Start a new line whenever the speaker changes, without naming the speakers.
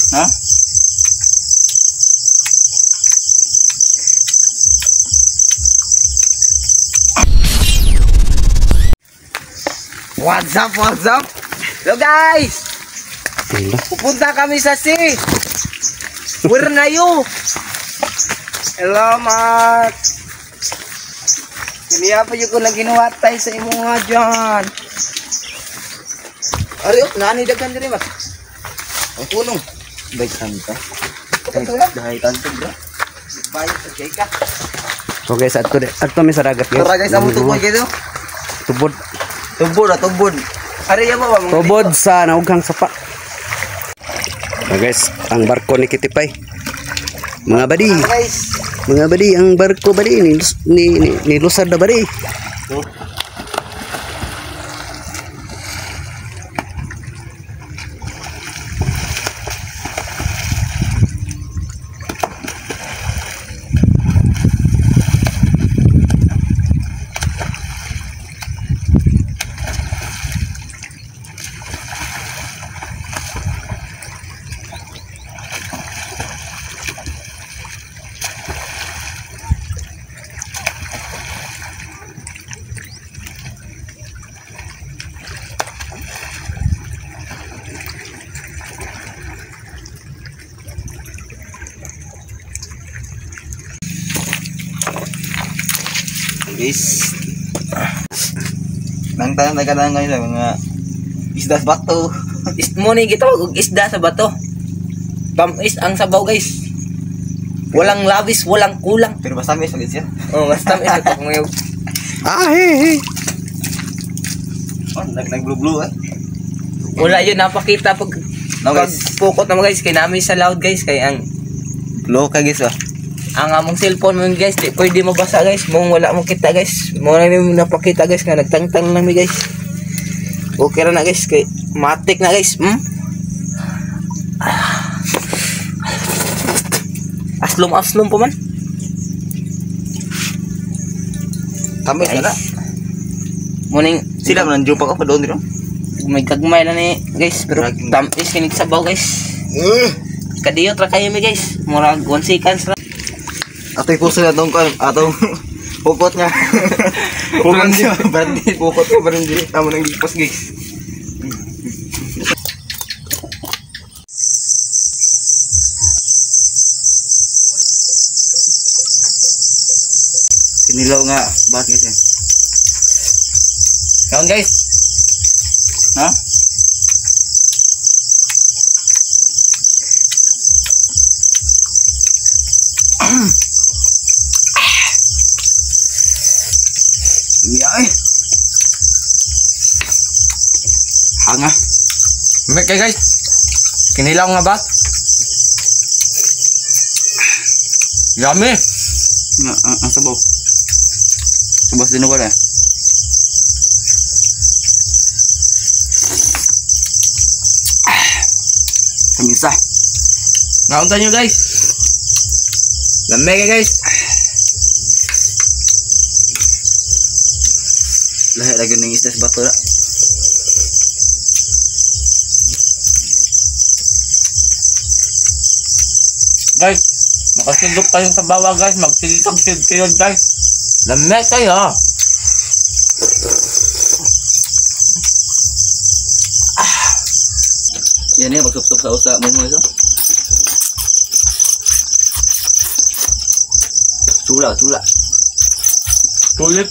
Ha?
What's up, what's up? Hello guys! Pupunta kami sa sea. Where na you? Hello, Mark. Kaniya pa yun ko na ginuwatay sa imong nga dyan. Ari, oh, nani daghan diri, Mark.
Ang punong. Daghan ka. Dahil tanto bro.
Bayad sa ka.
So guys, adto mi sa dagat guys.
Tara guys, among tubod kayo.
Tubod.
Tubod, tubod.
Ari ya ba mga
Tubod sa naughang sapa. So guys, ang barko ni Kitipay. Mga badi.
Guys.
Mga badi, ang barko badi ni lusad na badi.
Guys, nang tanang nagkanang ngayon mga isda sa bato.
Mo ni gitawag og isda sa bato. Tamis ang sabaw guys. Walang labis, walang kulang.
Pero basta tamis ulit siya.
Oh, mas tamis ito kung ngayon.
Ah, hey, hey.
Oh, nag-blue-blue eh.
Wala yun napakita pag
No, guys.
pukot naman guys kay namin sa loud guys kay ang
Low ka guys ah.
Ang among cellphone mo guys, di pwede mabasa guys. Mong wala mo kita guys. Mo na yung napakita guys nga nagtangtang lang mi guys. Okay ra na guys kay matik na guys. Hmm? Aslom aslom pa man.
Tamis na.
Muning
sila man ang pa ko pa doon dito.
May gagmay lang ni guys pero tamis kinig sabaw guys. Kadiyot ra kayo mi guys. Murag 1 seconds ra.
Atoy puso na tong atong pukot nga. Pukot niya, bandit.
Pukot ko barang dili tamo nang gipos guys.
Kinilaw nga bat guys eh.
Kaon guys.
Ha? Ay. Hanga.
May kay guys. Kinilaw nga bat. Yummy.
Ang sabaw. Sabaw sa dinuwal eh. Tamisa.
Naunta nyo guys. Lamig kay guys.
Lahi lagi ng isda sa bato na.
Guys, makasilog kayong sa bawa guys. Magsilog kayo guys. Lamig kayo.
Yan eh, magsup-sup sa usa mo ito. Tula, tula.
Tulip.